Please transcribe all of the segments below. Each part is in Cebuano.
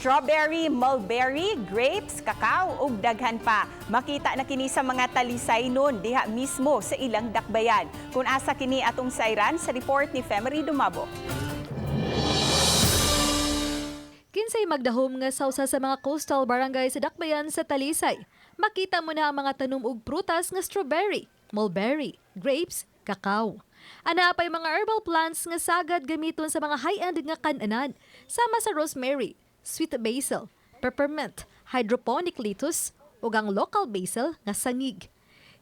Strawberry, mulberry, grapes, kakao ug daghan pa. Makita na kini sa mga Talisaynon diha mismo sa ilang dakbayan. Kung asa kini atong sayran sa report ni Femery Dumabo. Kinsay magdahom nga sa usa sa mga coastal barangay sa Dakbayan sa Talisay, makita mo na ang mga tanom og prutas nga strawberry, mulberry, grapes, kakao. Ana pay mga herbal plants nga sagad gamiton sa mga high-end nga kananan, sama sa rosemary, sweet basil, peppermint, hydroponic lettuce, ug ang local basil nga sangig.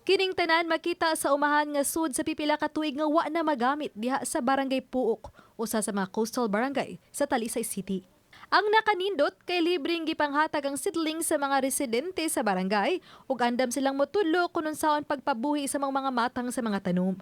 Kining tanan makita sa umahan nga sud sa pipila ka tuig nga wa na magamit diha sa Barangay Puok, usa sa mga coastal barangay sa Talisay City. Ang nakanindot kay libreng gipanghatag ang seedling sa mga residente sa barangay ug andam silang motudlo kung unsaon pagpabuhi sa mga matang sa mga tanom.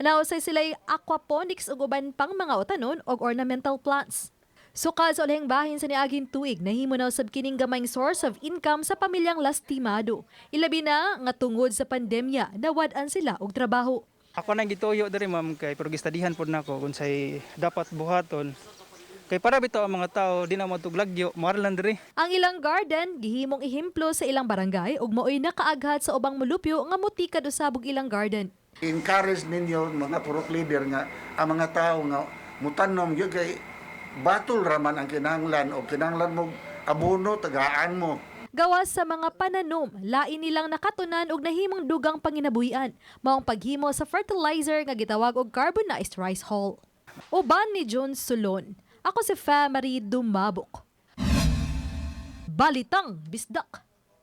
Nausay sila'y aquaponics ug uban pang mga utanon og ornamental plants. Sukad sa ulahing bahin sa niaging tuig, nahimo na usab kining gamayng source of income sa pamilyang Lastimado. Ilabi na nga tungod sa pandemya, nawad-an sila og trabaho. Ako nang gituyo diri, ma'am, kay pero gistadihan pod nako kung say dapat buhaton. Kay para bitaw ang mga tao di na matug lagyo, moara lang diri. Ang ilang garden gihimong ehemplo sa ilang barangay ug maoy nakaaghat sa ubang molupyo nga motikad usab og ilang garden. Encourage ninyo mga purok leader nga ang mga tao nga mutanom gyud kay batol raman ang kinahanglan o kinahanglan mo abono, tagaan mo. Gawas sa mga pananom, lain nilang nakatunan og nahimong dugang panginabuhian, maong paghimo sa fertilizer nga gitawag og carbonized rice hull. Uban ni John Solon. Ako si Fa Marie Dumabok. Balitang Bisdak.